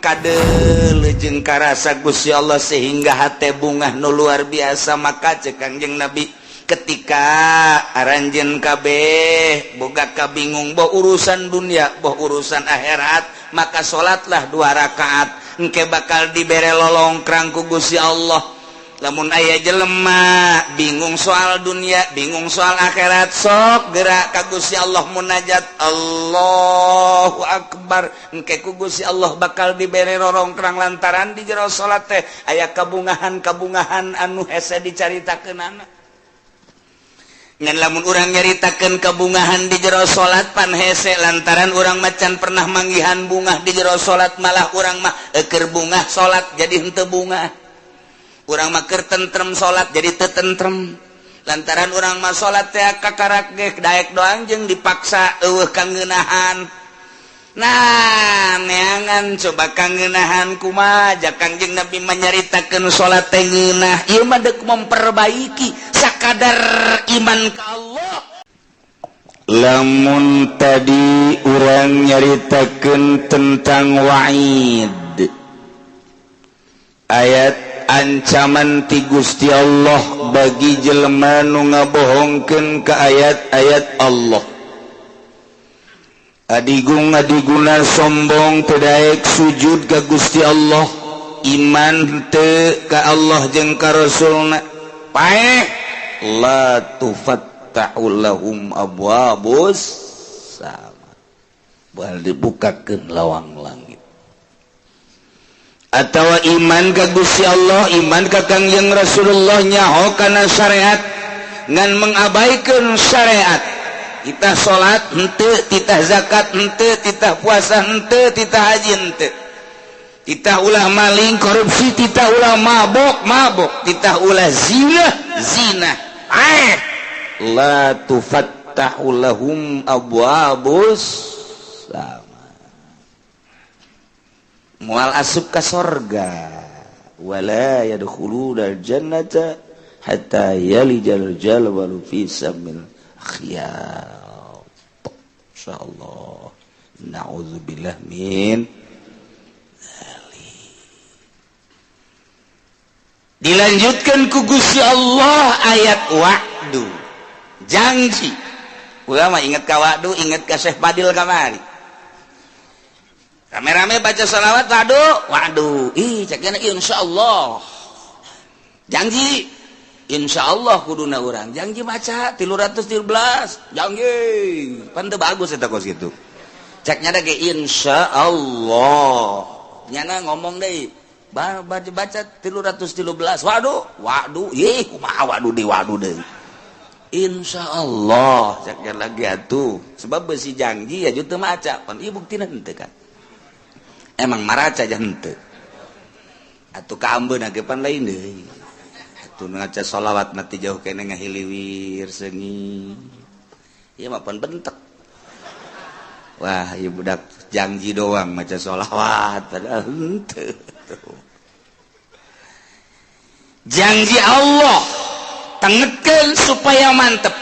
Kadeuleu jeung karasa Gusti Allah sehingga hate bungah nu luar biasa. Maka cek Kangjeng Nabi, ketika aranjeun kabeh boga kabingung, boh urusan dunia, boh urusan akhirat, maka salatlah dua rakaat, engke bakal dibere lolongkrang ku Gusti Allah. Lamun aya jelema bingung soal dunia, bingung soal akhirat, sok gerak ka Gusti Allah, munajat, Allahu Akbar, engke ku Gusti Allah bakal dibere rorongkrang lantaran di jero salat teh aya kabungahan-kabungahan anu hese dicaritakeunana. Ngan lamun urang nyaritakeun kabungahan di jero salat pan hese, lantaran urang macan pernah manggihan bungah di jero salat. Malah urang mah eker bungah salat jadi henteu bungah, urang mah keur tentrem salat jadi teu tentrem, lantaran urang mah salat teh kakarak ge daek doang jeung dipaksa, euweuh kangeunahan. Nah, neangan coba kangeunahan kumaha? Ja Kangjeng Nabi menyaritakeun salat teh ngeunah. Ieu mah deuk memperbaiki sakadar iman ka Allah. Lamun tadi urang nyaritakeun tentang wa'id, ayat ancaman ti Gusti Allah bagi jelema nu ngabohongkeun ke ayat-ayat Allah, adigung adiguna sombong, teu daek sujud ka Gusti Allah, iman teu ka Allah jeung ka Rasulna, paeh, la tufattahu lahum abwabus sama, moal dibukakeun lawang langit. Atau iman ka Gusti Allah, iman ka Kangjeng Rasulullah, nyaho kana syariat ngan mengabaikan syariat, kita salat henteu, titah zakat henteu, titah puasa henteu, titah haji henteu, titah ulah maling korupsi, titah ulah mabok mabok, titah ulah zina zina, eh, la tufattahu lahum abwabus sama, moal asup ka sorga, wala yadkhuluna jannata hatta yalijal jamalu fi sammil khiyat. Insyaallah, na'udzubillah min dzalik. Dilanjutkan ku Gusti Allah ayat wa'du, janji. Ulama inget ka wa'du, inget ka Syekh Fadil kamari rame-rame baca salawat, waduh waduh, ih, ceknya insyaallah, janji insyaallah kuduna urang janji maca 313 janji pan teu bagus eta kos kitu. Ceknya ge insyaallah, nyana ngomong deui baca baca 313, waduh waduh, ih, kumaha waduh di waduh deui? Insyaallah ceknya lagi atuh, sebab besi janji ya teu maca pan ieu buktina henteu kan. Emang maraca aja henteu atuh, kaambeun ge pan lain deui atuh. Ngaca sholawat mati jauh kene ngahiliwir seungit, ieu mah pan bentek, wah, ieu budak janji doang maca sholawat padahal henteu. Janji Allah tengetkeun supaya mantep,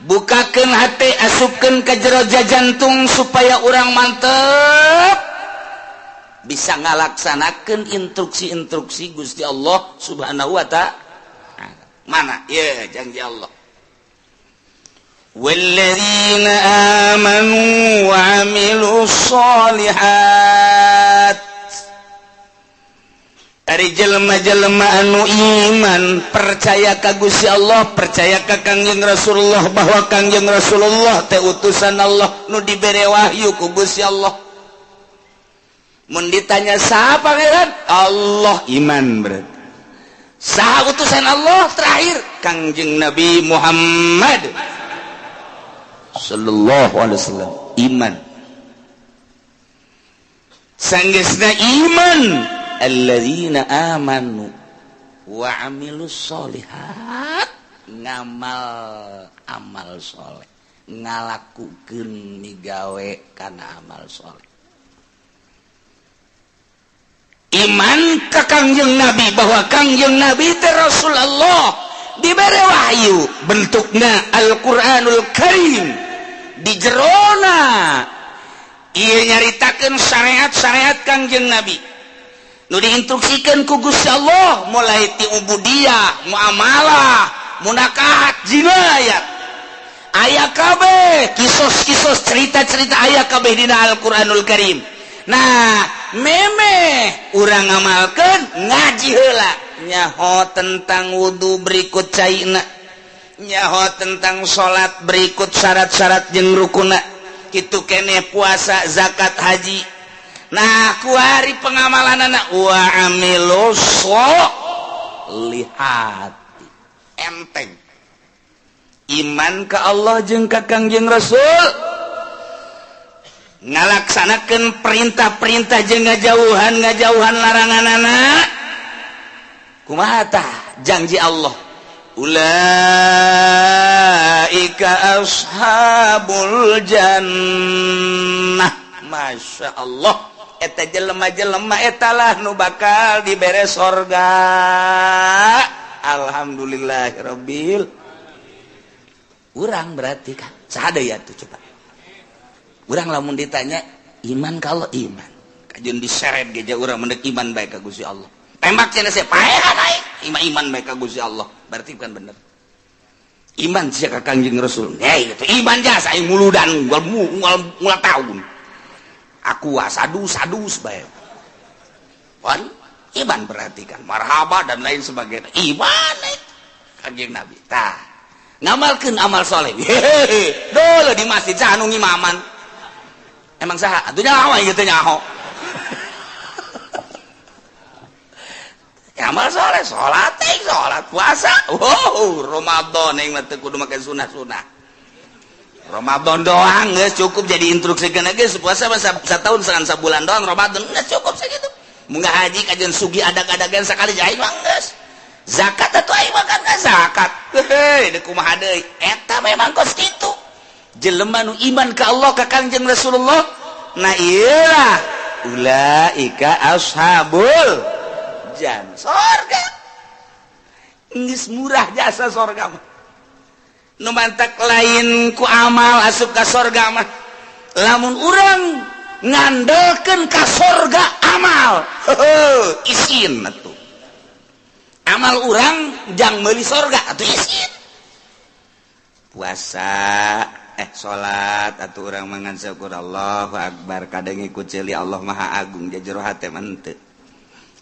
bukakeun hati, asupkeun ke jero jantung supaya urang mantep bisa ngalaksanakan instruksi-instruksi Gusti Allah Subhanahu wa Ta'ala. Mana ya janji Allah? والذين آمنوا وعملوا الصالحات. Ari jelema-jelema anu iman, percaya ka Gusti Allah, percaya ka Kangjeng Rasulullah, bahwa Kangjeng Rasulullah teh utusan Allah nu dibere wahyu ku Gusti Allah. Mun ditanya saha pangeran Allah, iman berarti. Saha utusan Allah terakhir? Kangjeng Nabi Muhammad sallallahu alaihi wasallam, iman. Sanggeusna iman, alladzina amanu wa amilus solihat, ngamal amal soleh, ngalakukeun migawe kana amal soleh, iman ka Kangjeng Nabi bahwa Kangjeng Nabi teh Rasulullah, dibere wahyu bentukna Al-Qur'anul Karim, di jerona. Ieu nyaritakeun syariat-syariat Kangjeng Nabi nu diinstruksikeun ku Gusti Allah mulai ti ubudiyah, muamalah, munakahat, jinayat. Aya kabeh kisos-kisos cerita-cerita aya kabeh dina Al-Qur'anul Karim. Nah, memeh urang ngamalkeun ngaji heula nyaho tentang wudu berikut caina, nyaho tentang salat berikut syarat-syarat jeung rukuna, kitu keneh puasa, zakat, haji. Nah, kuari pengamalan anak wa amilus solihati enteng iman ke Allah jeung ka Kangjeng Rasul, ngalaksanakeun perintah-perintah jeung ngajauhan larangan. Anak kumaha tah janji Allah? Ulaika ashabul jannah. Masya Allah, eta jelema-jelema etalah nu bakal dibere sorga. Alhamdulillahirabbil. Urang berarti kan sada ya tuh. Coba urang lamun ditanya iman, kalau iman kajeun diseret geja urang mendek iman baik ka Gusti Allah, tembak cenah saya paehan aing iman, iman baik ka Gusti Allah, berarti bukan bener iman sia ka Kangjeng Rasul. Hei, itu iman jasa aing muludan unggal unggal unggal tahun aku sadus sadus bae. Wan iman berarti kan marhaba dan lain sebagainya, iman eh. Kangjeng Nabi tah ngamalkeun amal soleh. Hehehe, dulu di masjid saha nu ngimaman? Emang saha atuh nyaho aing teh nyaho? Amal soleh, salat teh, salat, puasa. Wow, Ramadan aing mah teu kudu make sunah-sunah. Ramadan doang geus cukup jadi instruksi geus puasa mah satahun sangan sabulan doang, Ramadan geus cukup segitu. Munggah haji kajian sugi adag-adagan sakali aing mah geus. Zakat atuh aing mah kan zakat. Heuh, deuk kumaha deui? Eta memang kos kitu. Jelema nu iman ka Allah, ka Kangjeng Rasulullah, nah iyalah ulaika ashabul jan sorga. Geus murah jasa sorga mah. Nu mantak lain ku amal asup ka sorga mah. Lamun urang ngandelkeun ka sorga amal, heuh, isin atuh. Amal urang jang meuli sorga atuh isin. Puasa, salat atau urang mangan syukur Allahu Akbar, kadang ikut ceuli Allah Maha Agung jero hate mah henteu.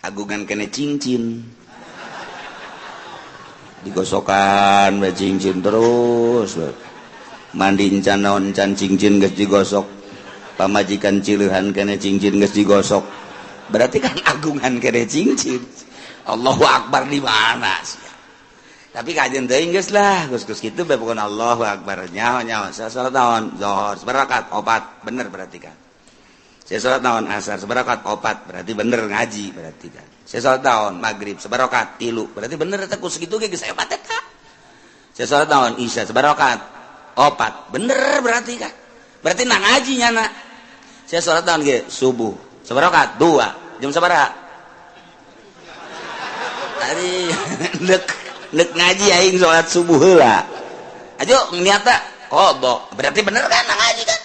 Agungan kene cincin digosokan we, cincin terus we. Mandi encan naon encan, cincin geus digosok. Pamajikan cileuhan kene, cincin geus digosok. Berarti kan agungan kene cincin. Allahu Akbar di mana sih? Tapi kajian teuing geus lah, geus geus kitu bae pokona Allahu Akbar. Nyaho nyaho saya salat naon? Zuhur sabarakat? Opat, bener berarti kan. Saya salat naon? Asar sabarakat? Opat, berarti bener ngaji berarti kan. Saya salat naon? Maghrib sabarakat? Tilu, berarti bener eta ku segitu ge geus hebat eta. Saya salat naon? Isya sabarakat? Opat, bener berarti kan. Berarti nah ngaji nyana. Saya salat naon ge? Subuh sabarakat? Dua. Jam sabaraha? Tadi dek dek ngaji aing salat subuh heula. Ajo niatna qada. Berarti bener kan nah ngaji kan?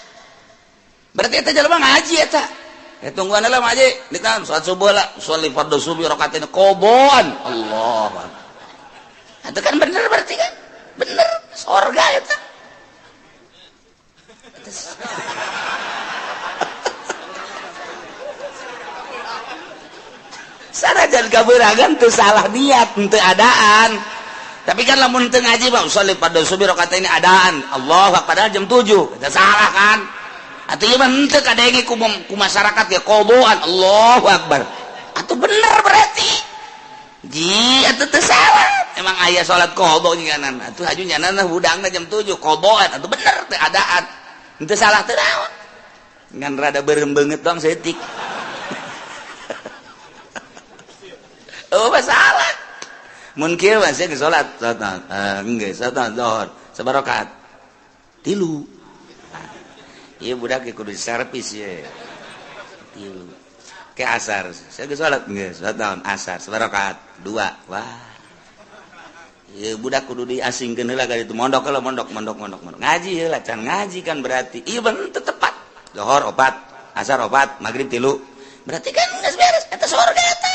Berarti eta jelema ngaji eta. Eh, tungguan lah ngaji, ditan salat subuh lah, sholli fardhu subuh rakaatain qadaan. Allah. Itu kan bener berarti kan? Bener, sorga eta. Sanajan kabeuragan teu salah niat, teu adaan. Tapi kan lamun teu ngaji mah sholli fardhu subuh rakaatain adaan. Allah, padahal jam 7. Eta salah kan? Atuh ieu mah henteu kadenge ku masyarakat ge qadaan. Allahu Akbar. Atuh bener berarti. Ji atuh teu salah. Emang aya salat qada nyanan. Atuh haju nyanan hudangna jam 7 qadaan. Atuh bener teu adaan. Henteu salah teu naon. Ngan rada beureum beungeut doang saeutik. Oh, masalah. Mun kieu mah sia geus salat, salat geus salat zuhur sabarakat? Tilu. Ieu budak ge kudu servis ye. Tilu. Ke asar, saya geus salat geus salat naon? Asar sabarakat? Dua. Wah. Ieu budak kudu diasingkeun heula ka ditu, mondok heula, mondok mondok mondok mondok. Ngaji heula, can ngaji kan berarti. Ieu bener tepat. Zuhur opat. Asar 4, maghrib 3. Berarti kan geus beres eta sorga eta.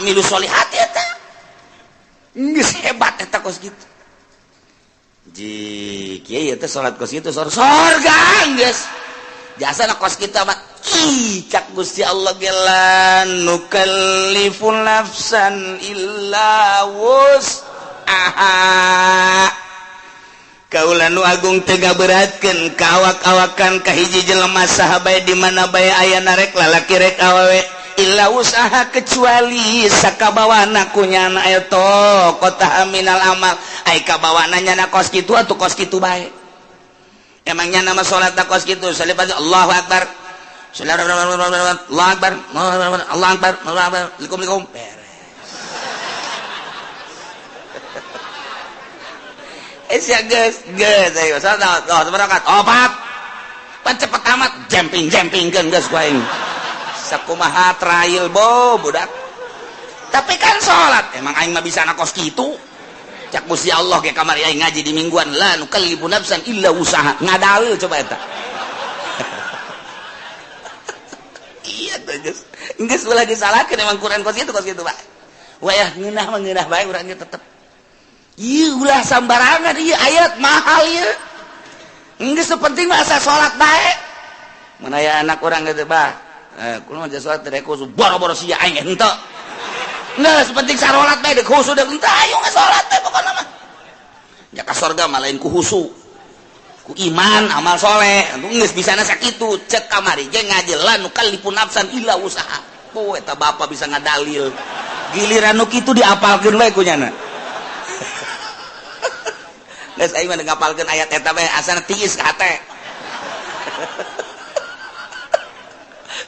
Amilu sholihat eta. Geus hebat eta kos kitu. Ji kieu teh salat kos kitu sorga geus. Jasa na kos kitu mah ih cak Gusti Allah ge la nukallifu nafsan illa wus'aha. Kaula nu agung teu ngaberatkeun ka awak-awakan ka hiji jelema saha bae di mana bae aya, rek lalaki rek awewe, illa wus'aha, kecuali sakabawana ku nyana eta kota minal amal. Ai kabawana nyana kos kitu atuh kos kitu bae. Emang nyana mah salat kos kitu, salipat Allahu akbar, Allahu akbar, Allahu akbar, Allahu akbar, likum likum, beres. Eh geus geus, ayo salat, oh, seberangkat opat pan cepet amat, jumping jumping kan geus ku aing sakumaha trail bo budak. Tapi kan salat emang aing mah bisa kos kitu. Cak Gusti Allah ge kamari aing ngaji di mingguan, la nukallifu nafsan illa wusaha, ngadalil coba eta. Iya tuh geus geus ulah disalahkeun, emang Quran kos kitu bae. Wayah ngeunah mah ngeunah bae urang ge tetep. Ieu ulah sambarangan, ieu ayat mahal ieu. Geus penting mah asa salat bae. Mun aya anak urang gitu bah, eh kumaha mah salat teh khusu boro-boro sia aing henteu. Geus penting sarolat bae deuk khusu deuk henteu, ayo salat teh pokona mah. Ya ka sorga mah lain ku khusu. Ku iman amal soleh. Geus bisana sakitu cek kamari ge ngaji la nukallifu nafsan illa wusaha. Oh eta bapa bisa ngadalil. Giliran nu kitu diapalkeun bae ku nyana. Geus aing mah ngapalkeun ayat eta bae asana tiis ka hate.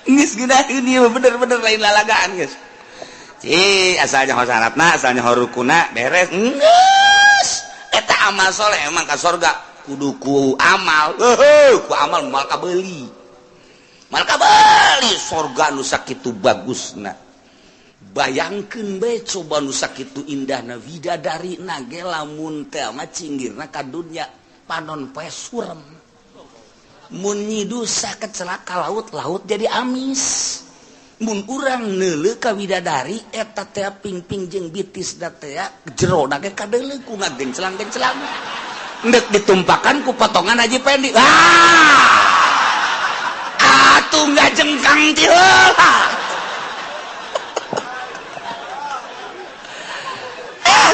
Geus geunaheun ieu bener-bener lain lalagaan geus. Ci asalnya ho syaratna, asalnya ho rukuna beres. Geus eta amal soleh emang ka sorga kudu ku amal. Heuh, ku amal moal kabeuli. Moal kabeuli sorga nu sakitu bagusna. Bayangkeun bae coba nu sakitu indahna widadari na ge lamun teh mah cinggirna ka dunya panon poe surem. Mun nyidusa kecelaka laut, laut jadi amis. Mun urang neuleuh ka widadari eta teh pingping jeung bitis da teh jero na ge kadeuleuh ku ngagenclang-genclang. Endek ditumpakan ku potongan Haji Pendi. Ah! Atuh ngajengkang ti heula.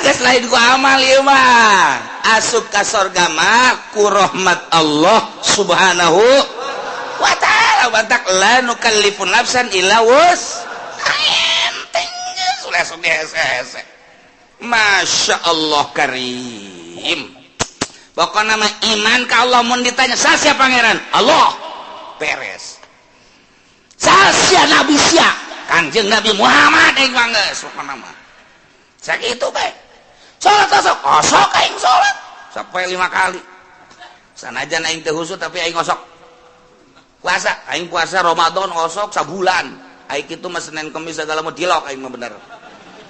Geus lain ku amal ieu mah. Asup ka sorga mah ku rahmat Allah Subhanahu wa ta'ala. Bantak la nukallifu nafsan illa wus. Enteng geus ulah sok hese-hese. Masya Allah karim. Pokokna mah iman ka Allah, mun ditanya saha pangeran? Allah. Beres. Saha nabi sia? Kanjeng Nabi Muhammad aing mah geus pokona mah. Sakitu bae. Salat osok, osok aing salat sampai 5 kali. Sanajan aing teu khusyuk tapi aing osok. Puasa, aing puasa Ramadan osok sabulan. Aing kitu mah Senin Kemis segala mah dilok aing mah bener.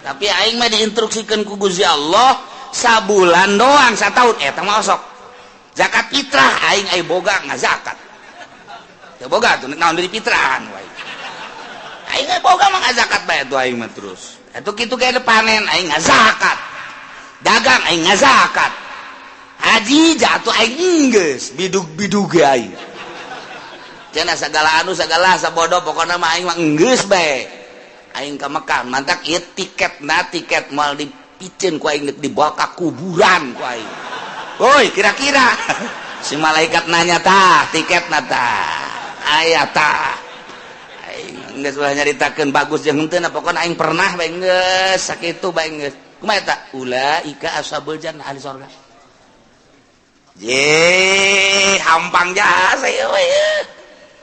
Tapi aing mah diinstruksikeun ku Gusti Allah sabulan doang, sataun eta mah osok. Zakat fitrah aing ai boga ngazakat. Teu boga tuh naon deui fitrahan wae. Aing ai boga mah ngazakat bae tuh aing mah terus. Atuh kitu ge panen aing ngazakat. Dagang aing ngazakat. Haji jatuh aing geus bidug-bidug ge aing. Cenah segala anu segala sabodo pokona mah aing mah geus bae. Aing ka Mekah mantak ieu tiketna tiket moal dipiceun ku aing dibawa ka kuburan ku aing. Woi kira-kira si malaikat nanya tah tiketna tah aya tah. Aing geus ulah nyaritakeun bagus jeung henteu pokona aing pernah bae geus sakitu bae geus. Kumaha eta? Ulaika ashabul jannah, ahli sorga. Ye, hampang jasa ieu we.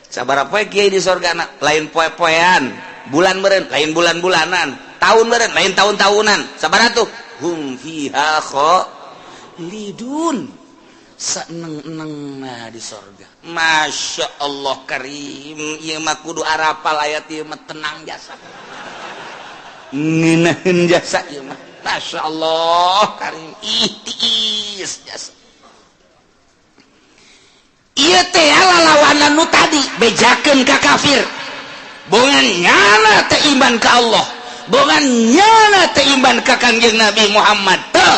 Sabaraha poe kiai di sorga na? Lain poe-poean, bulan meureun, lain bulan-bulanan, tahun meureun, lain tahun-tahunan. Sabaraha tuh? Hum fiha khalidun. Saeneng-enengna di sorga. Masya Allah karim, ieu mah kudu arapal ayat ieu mah tenang jasa. Ngeunaheun jasa ieu mah. Masya Allah karim, ih tiis jasa. Ieu teh lalawanan nu tadi. Tadi bejakeun ka kafir, bongan nyana teu iman ka Allah, bongan nyana teu iman ka Kangjeng Nabi Muhammad. Teu,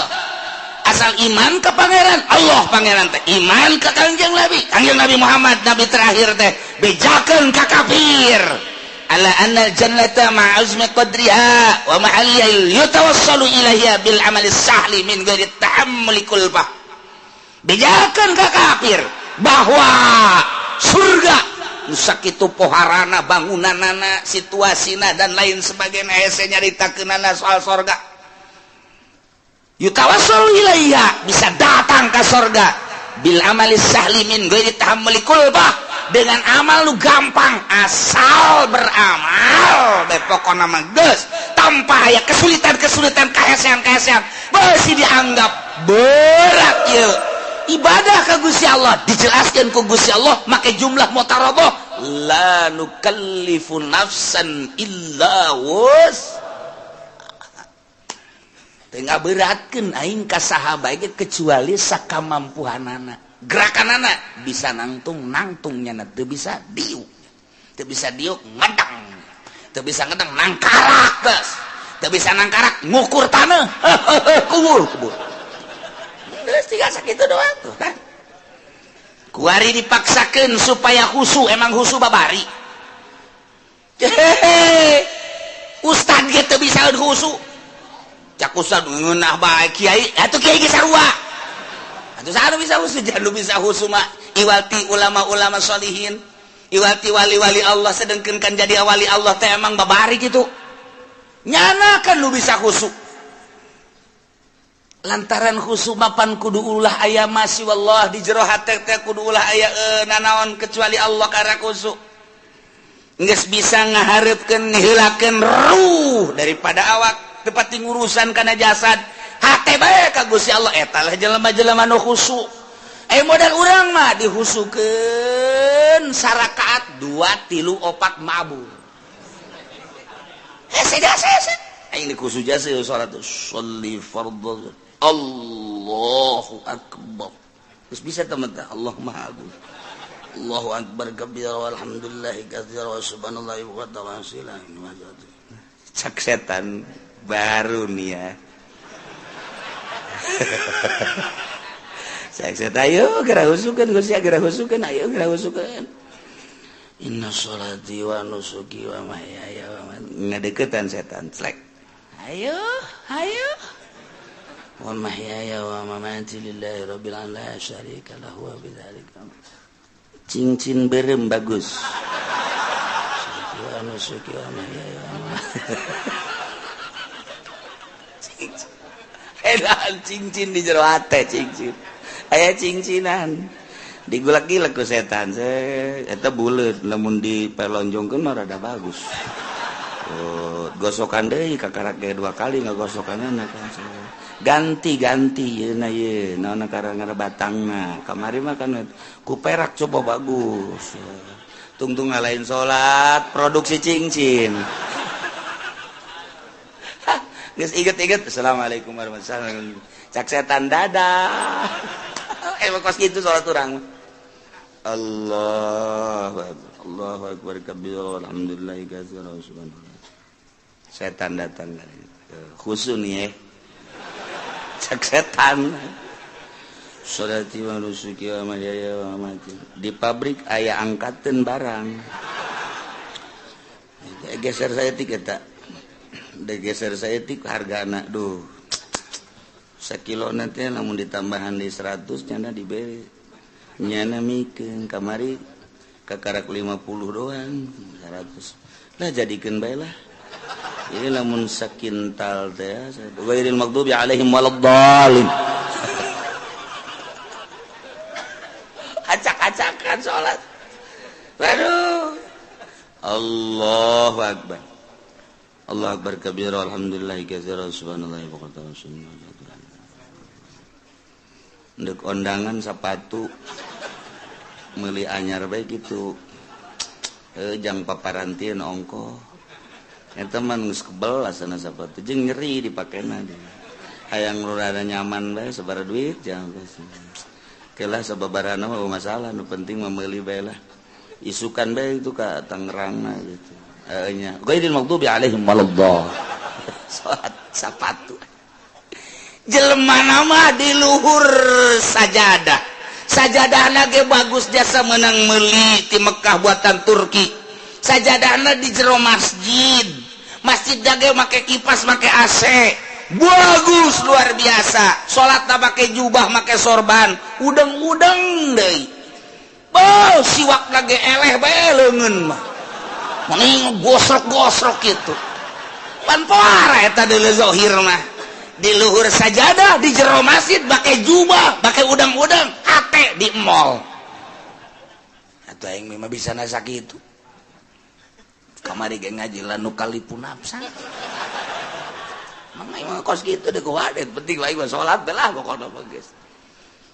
asal iman ke Pangeran Allah, Pangeran teh iman ke Kangjeng Nabi, Kangjeng Nabi Muhammad nabi terakhir teh. Bejakeun ka kafir ala anna jannata ma'azmi qadriha wa mahalliha yatawassalu ilaiha bil amali sahli min ghairi tahammuli kulfah. Bejakeun ka kafir bahwa surga nu sakitu poharana, bangunanana, situasina, dan lain sebagainya, hese nyaritakeunana soal sorga. Yutawassalu ilaiha, bisa datang ke sorga, bil amali sahli min ghairi tahammuli kulfah, dengan amal lu gampang, asal beramal bae pokona mah geus, tanpa aya kesulitan-kesulitan, kahesean-kahesean. Beusi dianggap berat ieu ibadah ka Gusti Allah. Dijelaskan ku Gusti Allah make jumlah mutaradoh, la nukallifu nafsan illa wus. Teu ngaberatkeun aing ka saha bae kecuali sakamampuhanana. Gerakanana bisa nangtung, nangtungnya. Teu bisa diuk, teu bisa diuk, ngedang. Teu bisa ngedang, nangkarak. Geus teu bisa nangkarak, ngukur tanah, kubur kubur. Geus tinggal sakitu doang tuh kan. Kuari dipaksakeun supaya khusu, emang khusu babari. Hehehe, ustad ge teu bisa khusu. Cak ustad ngeunah bae kiai atuh, kiai ge sarua atuh. Saha nu bisa khusu? Jangan bisa khusu mah iwati ulama-ulama sholihin, iwati wali-wali Allah. Sedengkeun kan jadi wali Allah teh emang babari gitu. Nyana kan lu bisa khusu, lantaran khusu mapan kudu ulah aya masih wallah di jero hate teh, kudu ulah aya nanaon kecuali Allah. Karena khusu geus bisa ngahareupeun, ngeheulakeun ruh daripada awak, tepati ngurusan kana jasad, hate bae ka Gusti Allah. Eta lah jelema-jelema nu khusu. Eh, modal urang mah dihusukeun sarakaat dua tilu opat mabur. Hese jasa hese aing dikhusu jasa salat sholli fardhu, Allahu akbar. Terus bisa teman teh, Allah Maha Agung, Allahu akbar kabira, walhamdulillahi katsira, wa subhanallahi wa ta'ala. Cak setan, baru nih ya. Cak setan, ayo geura husukeun Gusti, geura husukeun, ayo geura husukeun. Inna sholati wa nusuki wa mahyaya wa ngadeukeutan setan slek. Ayo, ayo. Wa mahyaya wa mamati lillahi rabbil alamin la syarika lahu wa bidzalika. Cincin berem bagus. Wa nusuki wa mahyaya wa cincin. Edan cincin di jero hate, cincin. Aya cincinan. Digulak-gilek ku setan. Eta buleut, lamun dipelonjongkeun mah rada bagus. Oh, gosokan deui, kakarak ge dua kali ngagosokanna kan. Ganti-ganti yeuna ye, naon karang batangna. Kamari mah kan ku perak, coba bagus. Tungtung ngalain salat, produksi cincin. Geus inget-inget, assalamualaikum warahmatullahi wabarakatuh. Cak setan, dadah. Emang kos kitu salat urang. Allah Allahu akbar kabir, alhamdulillah katsira, subhanallah. Setan datang, khusu nih ya. Cak setan, sholati wa nusuki wa mahyaya wa mamati. Di pabrik aya angkatan barang, geser saya tiket tak geser saya tik harga anak duh sekilo nanti, namun ditambahan di 100 nyana diberi, nyana mikeun kamari kakarak 50 doang, 100 lah, jadikeun bae lah. Ini lamun sakintal teh, ghairil maghdubi alaihim waladdallin. Acak-acakan salat. Waduh, Allahu akbar, Allah akbar kabira, alhamdulillah katsira, subhanallah wa ta'ala. Ndek ondangan sepatu meuli anyar bae gitu, jang paparantieun ongko. Eta mah geus kebel asana sepatu jeung nyeri dipakena. Hayang nu rada nyaman bae, sabaraha duit jangan kelah, sababarana mah masalah, nu penting mah meuli bae lah. Isukan bae itu ka Tangerang gitu. Nya ghairil maghdubi alaihim waladdallin. Salat sapatu. Jelema nama di luhur sajadah. Sajadahna ge bagus jasa menang meuli ti Mekah buatan Turki. Sajadahna di jero masjid. Masjid ge make kipas, make AC. Bagus luar biasa. Salat make jubah, make sorban, udeng-udeng deui. Oh, siwak lagi eleh bae leungeun mah. Mending gosrok-gosrok gitu. Pan poara eta deuleu zahir mah. Di luhur sajadah, di jero masjid, pakai jubah, pakai udang-udang, hate di mall. Atuh aing mah bisa nasa kitu. Kamari ge ngaji la nukallifu nafsan. Mang aing mah kos kitu deh kuwadet, penting aing mah salat bae lah pokona mah geus.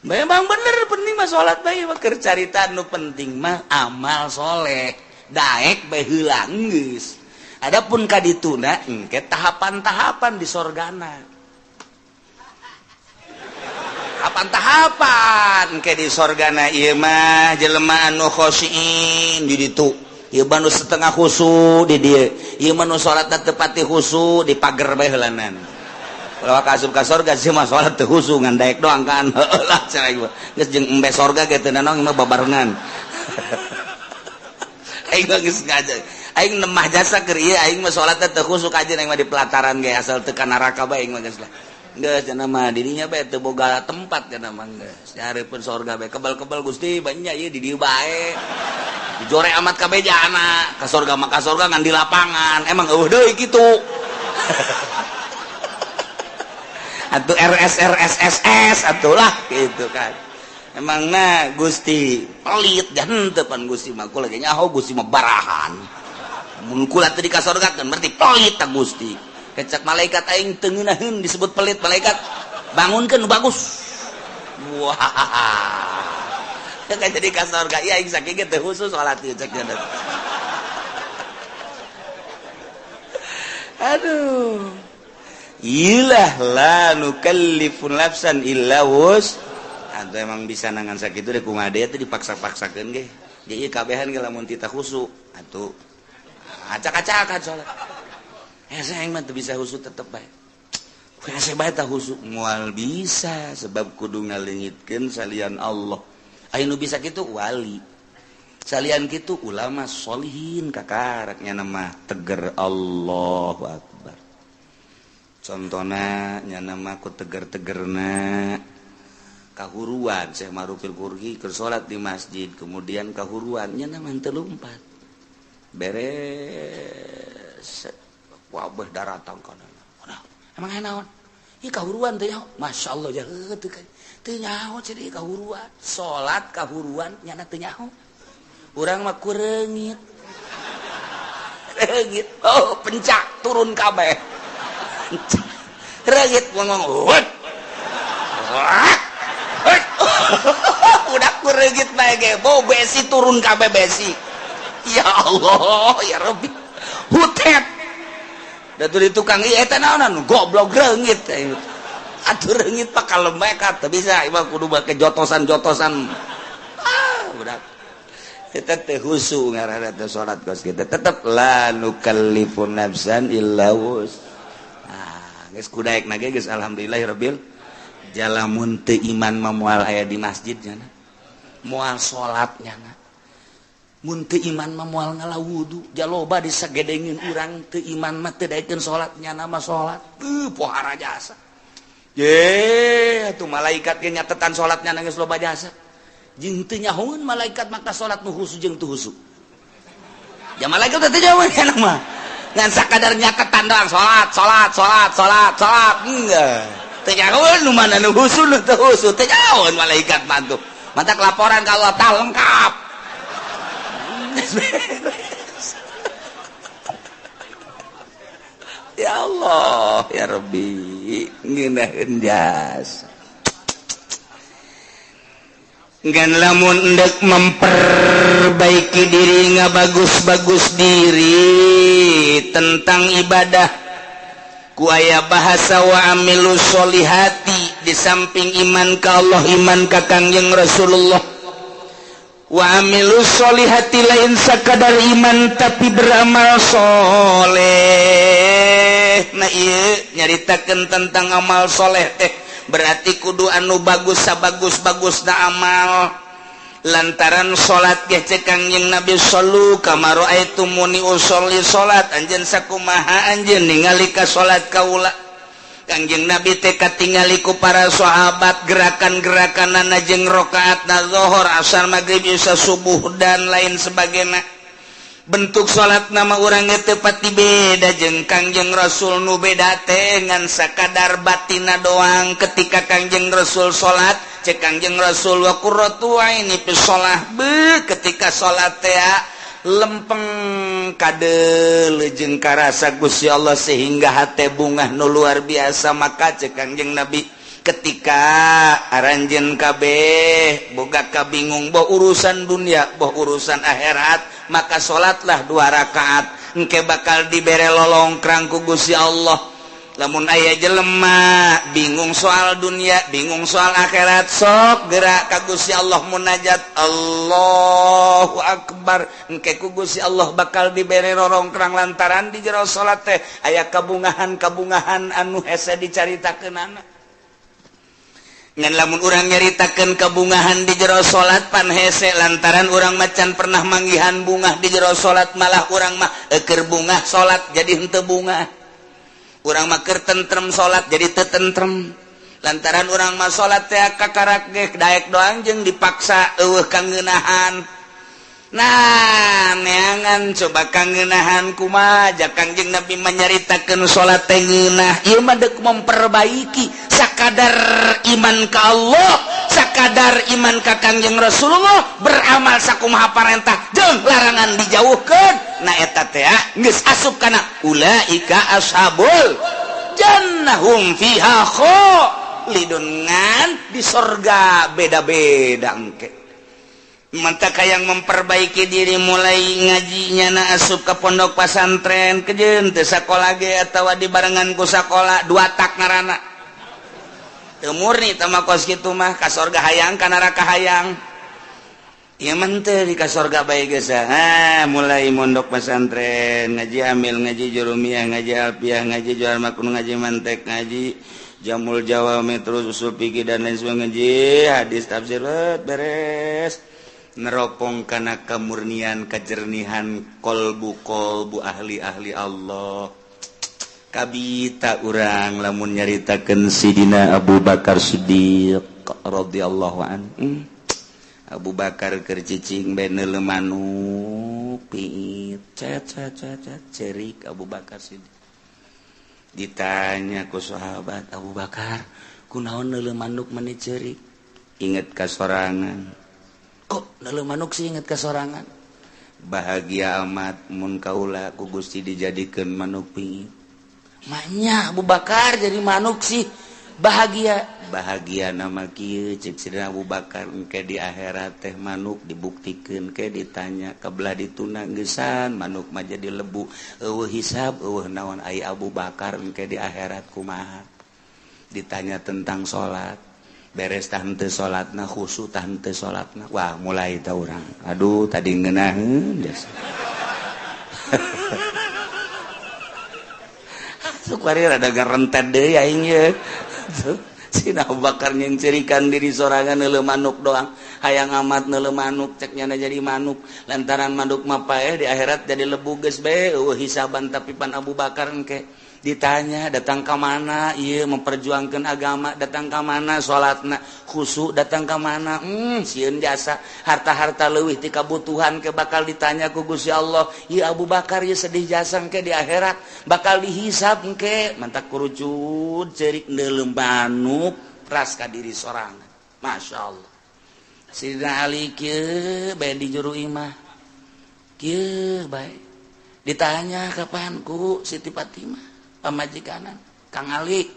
Memang bener penting mah salat bae mah keur carita nu penting mah amal soleh. Daek bae heula geus. Adapun ka dituna engke tahapan-tahapan di sorgana. Tahapan-tahapan ke di sorgana ieu mah jelema anu khosyin di ditu. Ieu mah nu setengah khusu di dieu. Ieu mah nu salatna teu pati khusu di pager bae heulanan. Kalau ka asup ka sorga sih mah salat teu khusu ngan daek doang kan. Heueuh lah cenah ieu. Geus jeung embe sorga ge teu nanaon mah babarengan. Aing mah geus ngaja. Aing nemah jasa keur ieu aing mah salatna teu khusu kajeun aing mah di pelataran ge asal teu ka neraka bae aing mah geus lah. Geus cenah mah dirinya bae teu boga tempat cenah mah geus. Dihareupeun sorga bae kebal-kebal Gusti banyak ieu di dieu bae. Dijore amat kabeh jana ka sorga mah ka sorga ngan di lapangan. Emang eueuh deui kitu. Atuh RS RS SS atuh lah gitu kan. Emangna Gusti pelit dan teu pan Gusti mah kula ge nyaho Gusti mah barahan. Mun kula teu di ka sorga kan berarti pelit ta Gusti. Kecak malaikat aing teu ngeunaheun disebut pelit malaikat. Bangunkeun nu bagus. Wah. Kan jadi ka sorga ieu aing sakieu ge teu khusus salat ieu cek nya. Aduh. Ilah la nukallifu nafsan illa wus. Atau emang bisa nangan sakitu deh kumaha deui teh dipaksa-paksakeun ge. Ge ieu kabehan ge lamun tita khusu atuh acak-acakan salat. Hese aing mah teu bisa khusu tetep bae. Hese bae tah khusu moal bisa sebab kudu ngaleungitkeun salian Allah. Aya nu bisa kitu wali. Salian kitu ulama solihin kakarak nya mah teger Allahu Akbar. Contona nya mah ku teger-tegerna kahuruan Syekh Ma'rufil Qurhi keur salat di masjid kemudian kahuruan nya mah teu lumpat. Beres wabah daratang kana. Emang aya naon? Ih kahuruan teh nyaho. Masyaallah ja heuh teu teu nyaho cenah kahuruan. Salat kahuruan nyana teu nyaho. Urang mah ku reungit. Reungit. Oh, pencak turun kabeh. Reungit ngomong. Udah ku reungit bae ge, bau besi turun kabeh besi. Ya Allah, ya Rabbi. Hutet. Da di tukang ieu eta naonan goblok reungit. Atuh reungit pak kalem bae ka teu bisa ieu mah kudu make jotosan-jotosan. Ah, budak. Eta teh khusu ngaranna teh salat kos kitu. Tetep la nukallifu nafsan illa wus. Ah, geus kudaekna ge geus alhamdulillahirabbil jalamun teu iman mah moal aya di masjid nya. Moal salat nya. Mun teu iman mah moal ngala wudu, jaloba disagedengin urang teu iman mah teu daekeun salat nyana mah salat. Teu pohara jasa. Ye, atuh malaikat ge nyatetan salat nyana geus loba jasa. Jeung teu nyahoeun malaikat maka salat nu khusu jeung teu khusu. Ya malaikat teh teu nyahoeun kana mah. Ngan sakadar nyatetan doang salat, salat, salat, salat, salat. Enggak. Teu nyahoeun nu mana nu khusu nu teu khusu, teu nyahoeun malaikat mah tuh. Mantak laporan ka Allah tah lengkap. Ya Allah, ya Rabbi, ngeunaheun jasa. Ngan lamun endek memperbaiki diri ngabagus-bagus diri tentang ibadah ku aya bahasa wa amilu sholihati di samping iman ka Allah, iman ka Kangjeng Rasulullah. Wa amilus sholihati, lain sakadar iman tapi beramal soleh. Nah, iya, nyaritakan tentang amal soleh teh berarti kudu anu bagus, sabagus bagus na amal, lantaran salat ge cek Kangjeng Nabi, "Shallu kama raaitumuni usholli." Salat anjeun sakumaha anjeun ningali ka salat kaula. Kangjeng Nabi teh katingali ku para sahabat gerakan-gerakan jeung rokaat na zohor, asar, maghrib, isya, subuh, dan lain sebagainya. Bentuk salat nama urang teu pati beda jeung Kangjeng Rasul. Nu beda teh ngan sakadar batina doang. Ketika Kangjeng Rasul salat, cek Kangjeng Rasul, "Wa qurratu aini fi shalah." Be, ketika salat teh lempeng kade jeung karasa Gusti Allah sehingga hate bungah nu luar biasa. Maka cek Kangjeng Nabi, ketika aranjeun kabeh boga kabingung, boh urusan dunia, boh urusan akhirat, maka salatlah dua rakaat, engke bakal dibere lolongkrang ku Gusti Allah. Lamun aya jelema bingung soal dunia, bingung soal akhirat, sok gerak ka Gusti Allah, munajat, Allahu Akbar, engke ku Gusti Allah bakal dibere rorongkrang, lantaran di jero salat teh aya kabungahan-kabungahan anu hese dicaritakeunana. Ngan lamun urang nyaritakeun kabungahan di jero salat pan hese, lantaran urang macan pernah manggihan bungah di jero salat. Malah urang mah eker bungah salat jadi henteu bungah, urang mah keur tentrem salat jadi teu tentrem, lantaran urang mah salat teh kakarak ge daek doang jeung dipaksa, euweuh kangeunahan. Nah, neangan coba kangeunahan kumaha. Ja Kangjeng Nabi menyaritakeun salat teh ngeunah. Ieu mah deuk memperbaiki sakadar iman ka Allah, sakadar iman ka Kangjeng Rasulullah, beramal sakumaha parentah jeung larangan dijauhkeun. Nah, eta teh geus asup kana ulaika ashabul jannah hum fiha khalidun. Ngan di sorga beda-beda engke. Mantap yang memperbaiki diri, mulai ngajinya na asup ke pondok pesantren, kejen teu sakola ge atawa dibarengan ku sakola, dua tak ngarana teu murni tama. Kos kitu mah ka sorga hayang, ka neraka hayang. Ieu mah teu di ka sorga bae geus. Ah, mulai mondok pesantren, ngaji amil, ngaji jurumiyah, ngaji alfiah, ngaji jual makun, ngaji mantek, ngaji jamul jawami, terus usul fikih dan lain sebagainya, ngaji hadis, tafsir, beres, neropong karena kemurnian, kejernihan kolbu kolbu ahli-ahli Allah. Kabita urang lamun nyaritakeun Sidina Abu Bakar Siddiq radhiyallahu anhu. Abu Bakar keur cicing bae neuleu manuk piit, cet cet cet cet, cerik Abu Bakar Siddiq. Ditanya ku sahabat, "Abu Bakar, kunaon neuleu manuk meni cerik?" "Inget ka sorangan." "Kok neuleu manuk sih inget ka sorangan?" "Bahagia amat mun kaula ku Gusti dijadikeun manuk piit." "Maknya Abu Bakar jadi manuk sih bahagia?" "Bahagia nama kieu," cek Sidina Abu Bakar, "engke di akhirat teh manuk dibuktikeun ke ditanya kebelah dituna geusan manuk mah jadi lebu, euweuh hisab, euweuh naon. Ai Abu Bakar engke di akhirat kumaha? Ditanya tentang salat, beres tah henteu salatna, khusyuk tah henteu salatna?" Wah, mulai tah urang, aduh, tadi ngeunaheun jasa. Suka rada ngarentet deui aing ye. Sina Abu Bakar nyengcerikan diri sorangan, neuleu manuk doang, hayang amat neuleu manuk, cek nyana jadi manuk, lantaran manuk mah paeh di akhirat jadi lebu, geus bae euweuh hisaban. Tapi pan Abu Bakar engke ditanya, datang ke mana iya memperjuangkan agama, datang ke mana salatna khusyuk, datang ke mana sieun jasa harta-harta leuwih ti kabutuhan, ke bakal ditanya ku Gusti Allah. Ieu Abu Bakar ieu sedih jasa, ke di akhirat bakal dihisab engke. Mantak kurucut cerik neuleu manuk ras ka diri sorangan. Masya Allah. Sidina Ali kieu bae di juru imah kieu bae, ditanya kapan ku Siti Fatimah pamajikanan, "Kang Ali,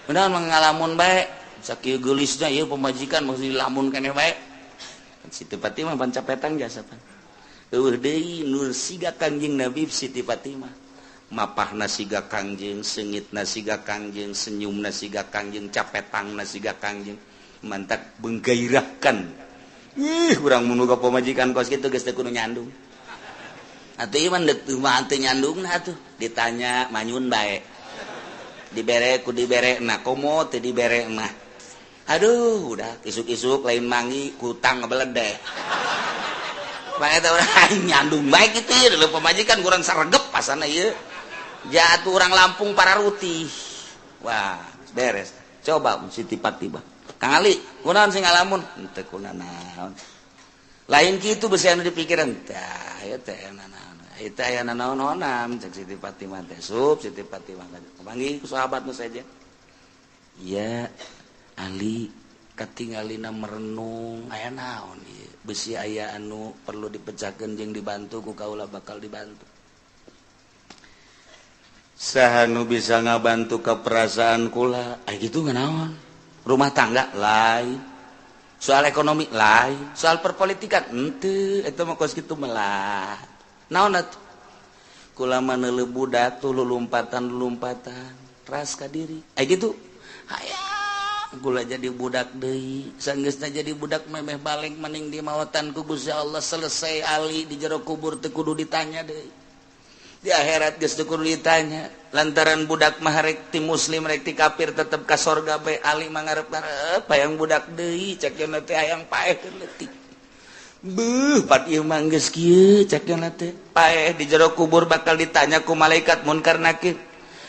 benar mengalamun bae sakieu geulisna ieu pamajikan, mesti dilamun keneh bae." Siti Fatimah pan capetang jasa, pan euweuh deui nur siga Kangjeng Nabi. Siti Fatimah mapahna siga Kangjeng, seungitna siga Kangjeng, senyumna siga Kangjeng, capetangna siga Kangjeng. Mantak menggairahkan. Ih, urang mun boga pamajikan kos kitu geus teu kudu nyandung. Atuh ieu mah deuk mah teu nyandungna atuh. Ditanya manyun bae. Dibere ku dibere na komo teu dibere mah. Aduh, udah isuk-isuk lain mangi kutang ngebeledeh. Bae eta urang aing nyandung bae kitu ieu leuh pamajikan kurang saregep pasana ieu. Jatuh orang Lampung para rutih. Wah, beres. Coba Siti Fatimah. Kang Ali, kunaon sing ngalamun? Henteu kunanaon. Lain kitu besi anu dipikiran. Tah, ieu teh nanaon. Ieu teh aya nanaon-naonam cek Siti Fatimah teh. Sup Siti Fatimah kapanggih ku sahabat nu saja. Iya, Ali katingalina merenung aya naon ieu. Besi aya anu perlu dipecahkeun jeung dibantu ku kaula bakal dibantu. Saha nu bisa ngabantu ke perasaan kula? Ay gitu naon? Rumah tangga lain, soal ekonomi lain, soal perpolitikan henteu, eta mah kos kitu melah. Naon atuh? Kula mah neuleuh budak tuh lulumpatan-lulumpatan, ras ka diri. Ay gitu. Hayang kula jadi budak deui, sanggeusna jadi budak memeh balik maning di mawatan ku Gusti Allah selesai Ali di jero kubur teu kudu ditanya deui. Di akhirat geus teu kudu ditanya lantaran budak mah rek ti muslim rek ti kafir tetep ka sorga bae. Ali mah ngarep-ngarep hayang budak deui, cek yeuna teh hayang paeh keur leutik. Beuh, pat ieu mah geus kieu cek yeuna teh paeh di jero kubur bakal ditanya ku malaikat munkar nakir,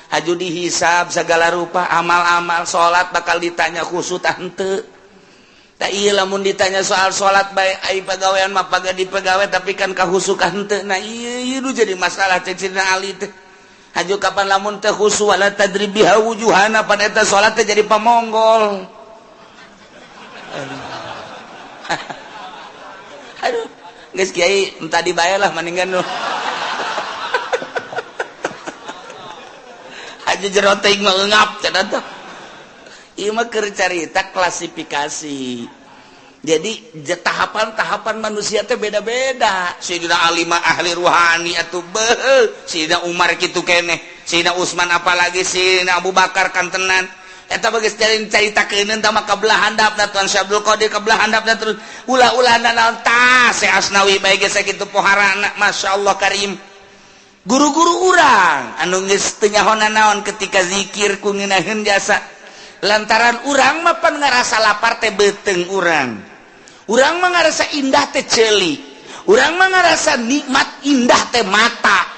haju dihisab segala rupa amal-amal, salat bakal ditanya khusyuk tah henteu. Tak iya lamun ditanya soal salat bae, ai pagawean mah paga di pagawe tapi kan kahusukan henteu. Nah iya iya nu jadi masalah cek Sidina Ali teh. Haju kapan lamun teh khusu wala tadrib biha wujuhana pan eta salat teh jadi pamonggol. Aduh. Aduh, geus kiai entah dibayar lah mendingan nu. Haju jero teuing mah eungap cenah teh. Ieu mah keur carita klasifikasi. Jadi tahapan-tahapan manusia teh beda-beda. Sayyidina Ali mah ahli ruhani atuh beuh, Sayyidina Umar kitu keneh, Sayyidina Utsman apalagi Sayyidina Abu Bakar kantenan. Eta bageus caritakeun tah mah kabelah handapna Tuan Syekh Abdul Qadir kabelah handapna terus ulah-ulah naon tah Syekh Asnawi bae geus sakitu poharana masyaallah karim. Guru-guru urang anu geus teu nyaho naon ketika zikir ku ngeunaheun jasa. Lantaran urang mah pan ngarasa lapar teh beuteung urang. Urang mah ngarasa indah teh ceuli. Urang mah ngarasa nikmat indah teh mata.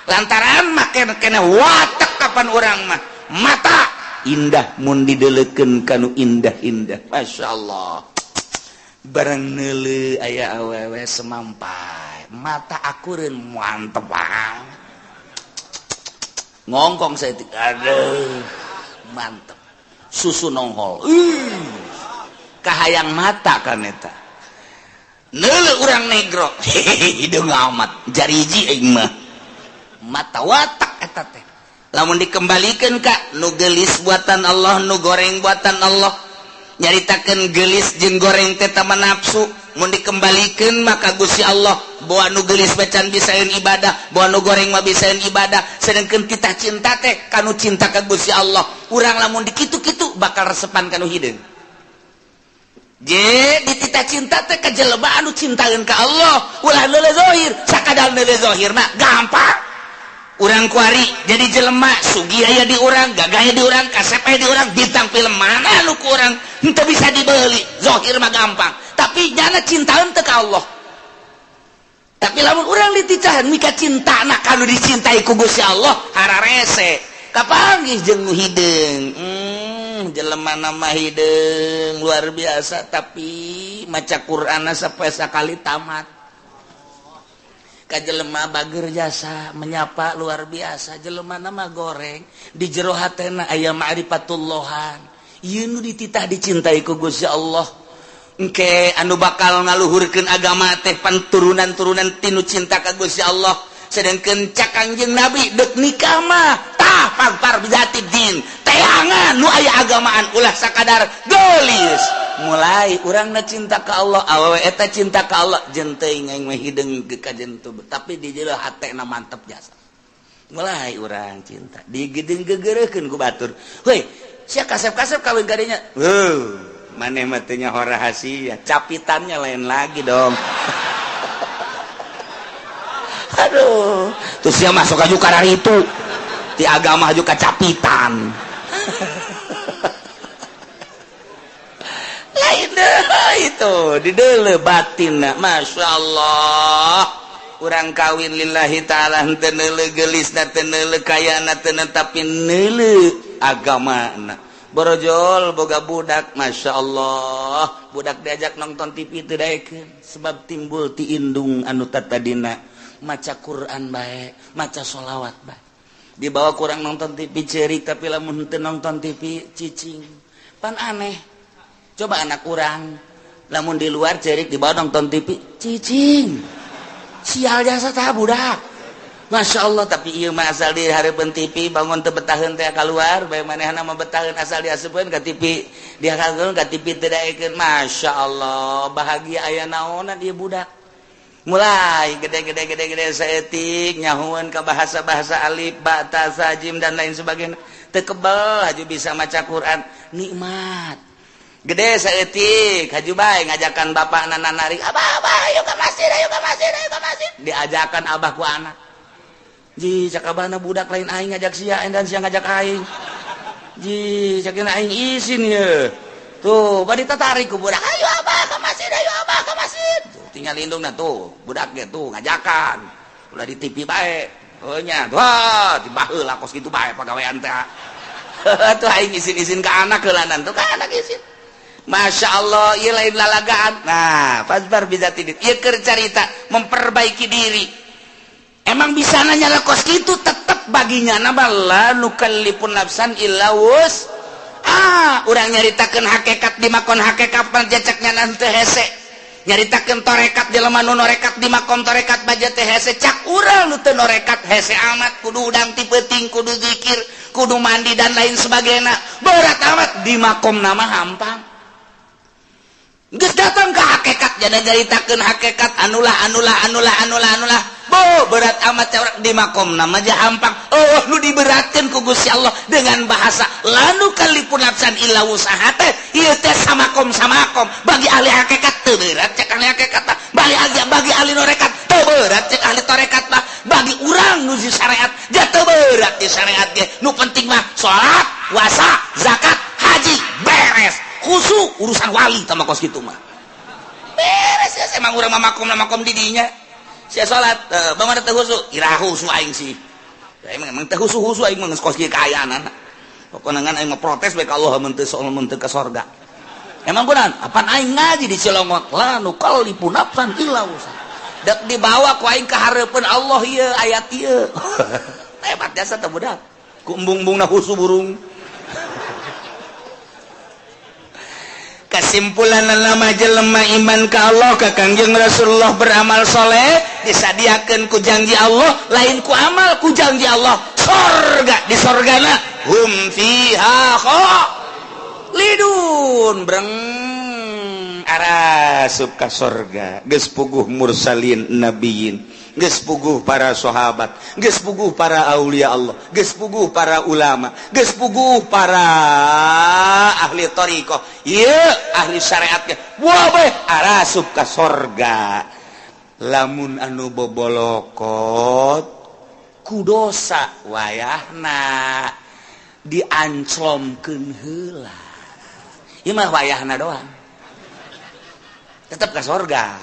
Lantaran mah kena watek kapan urang mah mata indah mun dideulekeun kanu indah-indah. Masyaallah. Barang neuleuh aya awewe semampai, mata akureun mantep banget. Ngongkong saya, aduh, mantep. Susu nongol. Kahayang mata kan eta. Neuleuh urang negro, hideung amat, jariji aing mah. Mata watak eta teh. Lamun dikembalikeun ka nu geulis buatan Allah, nu goreng buatan Allah. Nyaritakeun geulis jeung goreng teh tama nafsu. Mun dikembalikeun maka Gusti Allah bawa nu geulis bacan bisaeun ibadah, bawa nu goreng mah bisaeun ibadah. Sedangkeun titah cinta teh kanu cinta ka Gusti Allah. Urang lamun dikitu-kitu bakal resepan kanu hideung. Je dititah cinta teh ka jelema anu cintaeun ka Allah, ulah neuleuh zahir, sakadar neuleuh zahir mah gampang. Urang kuari jadi jelema sugih aya di urang, gagah aya di urang, kasep aya di urang, bintang film mana nu ku urang henteu bisa dibeli. Zahir mah gampang, tapi nyana cintaeun teu ka Allah. Tapi lamun urang dititahan mika cintana kanu dicintai ku Gusti Allah, hararese kapanggih jeung nu hideung. Jelema nama hideung luar biasa tapi maca Qur'anna sampai sakali tamat. Ka jelema bager jasa menyapa luar biasa, jelema nama goreng di jero hatena aya ma'rifatullahan. Ieu nu dititah dicintai ku Gusti Allah. Engke anu bakal ngaluhurkeun agama teh pan turunan-turunan tinu cinta ka Gusti Allah. Sedangkeun cak Kangjeng Nabi deuk nikah mah tah pagpar bizati din, teangan nu aya agamaan ulah sakadar geulis. Mulai urangna cinta ka Allah, awewe eta cinta ka Allah, jeung teuing aing mah hideung ge ka jentu, tapi di jero hatena mantep jasa. Mulai urang cinta digedeng gegereukeun ku batur. Heuy, sia kasep-kasep kawin kadinya. Heuh. Maneh mah teu nyaho rahasia, capitannya lain lagi dong. Aduh, terus dia masuk aja karena itu di agama juga capitan. Lain deh itu di dele batin, Masya Allah. Urang kawin lillahi ta'ala, henteu neuleuh geulisna, teu neuleuh kayana, teu, tapi neuleuh agamana. Borojol boga budak, Masya Allah, budak diajak nonton TV teu daekeun, sebab timbul ti indung anu tatadina maca Quran bae, maca sholawat bae. Dibawa kurang nonton TV cerik, tapi lamun teu nonton TV cicing. Pan aneh, coba anak urang lamun di luar cerik, dibawa nonton TV cicing. Sial jasa tah budak, Masya Allah. Tapi ieu mah asal di hareupeun TV, bangun teu betaheun teh keluar bae. Manehna mah betaheun asal diasupkeun ka TV, dihakeun ka TV teu daekeun. Masya Allah, bahagia aya naonan ieu budak. Mulai gede-gede gede-gede saeutik nyahueun ka bahasa-bahasa alif ba ta sa jim dan lain sebagainya, teu kebel haju bisa maca Quran, nikmat. Gede saeutik haju bae ngajakan bapakna narik, "Abah, abah, ayo ke masjid, ayo ke masjid, ayo ke masjid." Diajakan abah ku anak. Ji, cak abahna, "Budak, lain aing ngajak sia dan sia ngajak aing." Ji, cak aing isin ye. Tuh, bari tatarik ku budak, "Ayo abah ke masjid, ayo abah ke masjid." Tuh, tinggal indungna tuh, budak ge tuh ngajakan. Ulah di TV bae. Oh nya, wah, di baheula kos kitu bae pagawean teh. Tuh aing isin-isin ke anak heulanan tuh, ka anak isin. Masya Allah, ieu lain lalagaan. Nah, fazfar bidzatid. Ieu keur carita memperbaiki diri. Emang bisa nanya lah kos gitu, tetep baginya nama la nukallifun nafsan illa wus. Ah, urang nyaritakeun hakikat di makom hakikat panjacaknya nanti hese. Nyaritakeun torekat di lemah nu norekat di makom torekat baja teh hese. Cak urang nu teu norekat hese amat, kudu udang ti peuting, kudu zikir, kudu mandi dan lain sebagainya. Berat amat di makom nama hampang. Geus datang ke hakikat, jadi nyaritakeun hakikat anulah anulah anulah anulah anulah. Bo, berat amat di makom nama aja hampang. Oh, nu diberatkeun ku Gusti Allah dengan bahasa la nukallifun nafsan illa wusaha teh ieu teh samakom samakom. Bagi ahli hakikat teu berat cek ahli hakikat mah. Bagi ahli norekat teu berat cek ahli torekat mah. Bagi urang nu di syariat ja teu berat di syariat ge. Nu penting mah salat, puasa, zakat, haji, beres. Khusu urusan wali tama kos kitu mah. Beres ya, emang urang mah makom makom di dinya. Sia salat, bagaimana teu khusu? Iraha khusu aing sih. Ya, emang emang teu khusu khusu aing mah geus kos kieu kaayaan. Pokona ngan aing mah protes bae ka Allah mun teu soal mun teu ka sorga. Emang kunaon? Apan aing ngaji di Cilongok, la nukallifu nafsan illa wusaha. Dek dibawa ku aing ka hareupeun Allah ieu ayat ieu. Hebat jasa teh budak. Ku embung-embungna khusu burung. Kesimpulan nama jelema iman ka Allah, ka Kangjeng Rasulullah, beramal soleh, disadiakeun ku janji Allah, lain ku amal, ku janji Allah sorga. Di sorgana hum fiha khalidun, breng arasup ka sorga. Geus puguh mursalin, nabiyin, geus puguh para sahabat, geus puguh para aulia Allah, geus puguh para ulama, geus puguh para ahli thariqah, ieu ahli syariat ge wah bae arasup ka sorga. Lamun anu bobolokot ku dosa, wayahna dianclomkeun heula. Ieu mah wayahna doang, tetep ka sorga.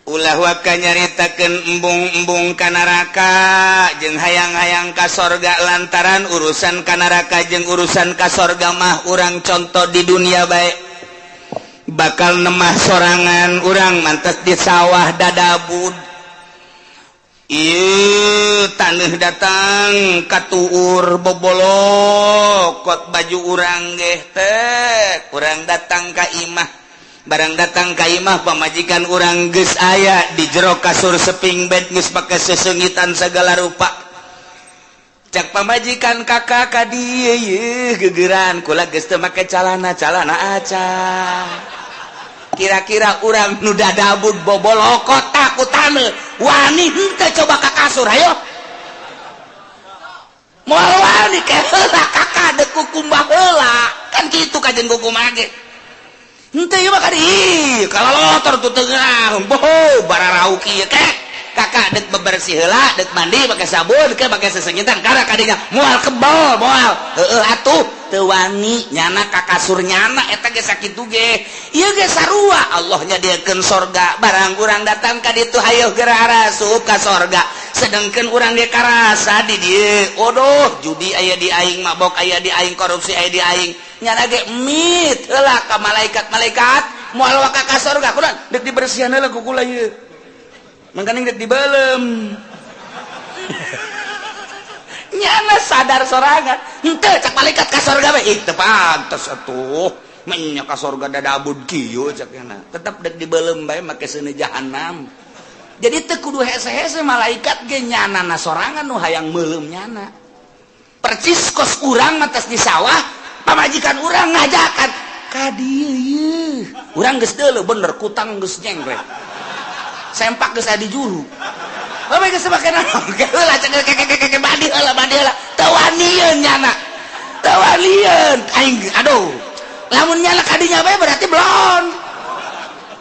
Ulah waka nyaritakeun embung-embung ka neraka jeung hayang-hayang ka sorga, lantaran urusan ka neraka jeung urusan ka sorga mah urang contoh di dunia bae. Bakal nemah sorangan urang mantes di sawah dadabud. Ieu taneuh datang katuur, bobolokot baju urang geh teh. Urang datang ka imah, barang datang ka imah pamajikan urang geus aya di jero kasur seping bed, geus pake sesengitan segala rupa. Cak pamajikan, "Kakak ka dieu ye gegeran kula geus teu make calana, calana aca." Kira-kira urang nu dadabud bobolokot takutan wani henteu? Coba ka kasur, ayo. Moal wani ke heula, Kakak, dek kukumbah heula. Kan kitu kajen kukumbah ge. Henteu ieu mah kan ih, kalalotor tuh tengah. Boho, bararau kieu ke. Kakak dek bebersih heula, dek mandi pakai sabun, ke pakai sesengitan karena kadinya moal kebal, moal. Heeh atuh, teu wani nyana ka kasur nyana eta ge sakitu ge. Ieu ge sarua, Allah nyadiakeun sorga, barang urang datang ka ditu hayoh geura arasup ka sorga. Sedangkan urang ge karasa di dieu, odoh, judi aya di aing, mabok aya di aing, korupsi aya di aing. Nyana ge mit heula ka malaikat-malaikat, moal waka ka sorga kunaon dek dibersihan heula ku kula ieu. Mangkaning dek dibelem. Nyana sadar sorangan. Henteu cak malaikat ka sorga bae, ih teu pantes atuh. Menya ka sorga dadabud kieu cak nyana. Tetep dek dibelem bae make seuneu jahanam. Jadi teu kudu hese-hese malaikat ge nyana na sorangan nu hayang meuleum nyana. Percis kos urang mah di sawah, pamajikan urang ngajakan ka dieu ieu. Urang geus deuleu bener kutang geus nyengklek. Sempak geus aya di juru. Bapak geus make naon? Heula cek ke mandi heula, mandi heula. Teu wanieun nyana. Teu wanieun. Aing aduh. Lamun nyana kadinya bae berarti belon.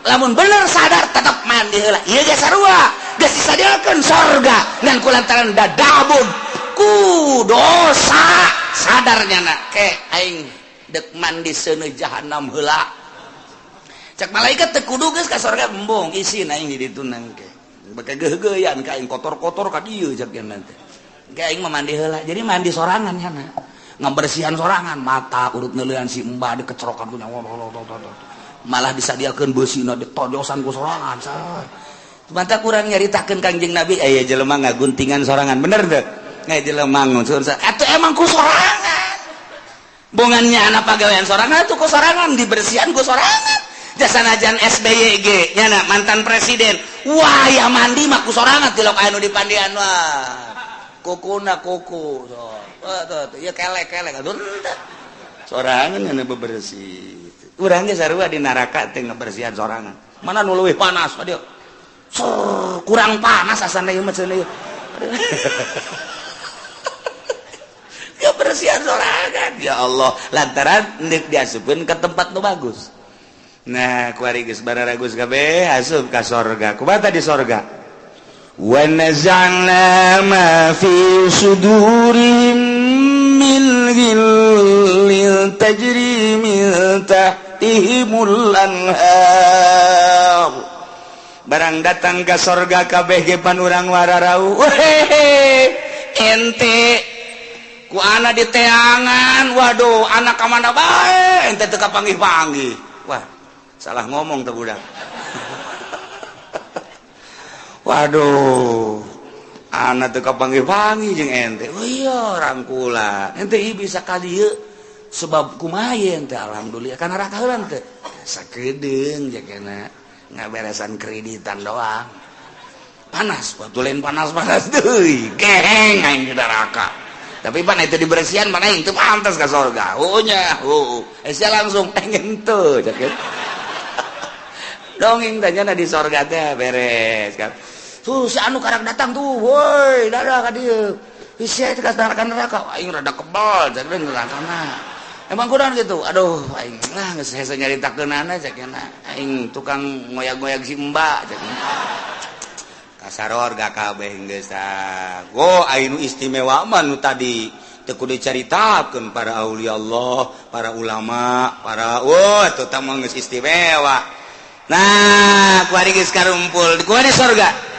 Lamun bener sadar tetap mandi heula. Ieu ge sarua. Geus disadiakeun sorga ngan kulantaran dadabun ku dosa sadar nyana ke aing dek mandi seuneu jahanam heula. Cek malaikat teu kudu geus ka sorga embung isin aing di ditu nangke. Bake geugeuyan ka aing kotor-kotor ka dieu cek nyana teh. Ke aing mah mandi heula. Jadi mandi sorangan nyana. Ngabersihan sorangan, mata urut neuleuan si embah dikecerokan ku nyawa. Malah disadiakeun beusina ditojosan ku sorangan. Mantap kurang nyaritakeun Kangjeng Nabi aya jelema ngaguntingan sorangan, bener teu? Aya jelema ngunsur atuh emang ku sorangan. Bongannya anak pagawean sorangan atuh ku sorangan, dibersihan ku sorangan. Jasa najan SBY ge nyana mantan presiden. Wah, ya mandi mah ku sorangan tilok anu dipandian wah. Kukuna kuku. So. Tuh, tuh, ya kelek-kelek atuh henteu. Sorangan nyana bebersih. Urang ge sarua di neraka teh ngebersihan sorangan. Mana nu leuwih panas aduh. Sur, kurang panas asana ieu mah cenah ieu. Kebersihan sorangan ya Allah lantaran deuk diasupkeun ke tempat nu bagus. Nah, kuari geus bararagus kabeh asup ka sorga. Kumaha di sorga? Wa naza'na ma fi sudurihim min ghillin tajri min tahtihimul anhar. Barang datang ke sorga kabeh ge pan urang wararau. Wehehe, ente ku anak di teangan, waduh, anak ka mana bae ente teu kapanggih-panggih. Wah, salah ngomong tuh budak. Waduh, anak teu kapanggih-panggih jeung ente. Oh iya, rangkulan. Ente ieu bisa ka dieu sebab kumaha ente, alhamdulillah kana neraka heula teh. Sakedeung jakena ngaberesan kreditan doang. Panas, waktu lain panas-panas deui, geheng aing di neraka. Tapi pan itu dibersihan mana itu pantas ke surga. Oh nya, oh. Sia langsung pengen tuh, cek. Dongeng tanya di sorga teh beres kan. Tuh si anu karang datang tuh, woi, dadah ka dieu. Sia itu ka neraka neraka, aing rada kebal, cek neraka na. Emang kurang gitu. Aduh, aing lah geus hese nyaritakeunana cek aing tukang ngoyag-ngoyag si Mbak cek. Kasaror gak kabeh geus tah. Go anu istimewa mah nu tadi teu kudu dicaritakeun para aulia Allah, para ulama, para wah eta mah geus istimewa. Nah, kuari geus karumpul, kuari sorga.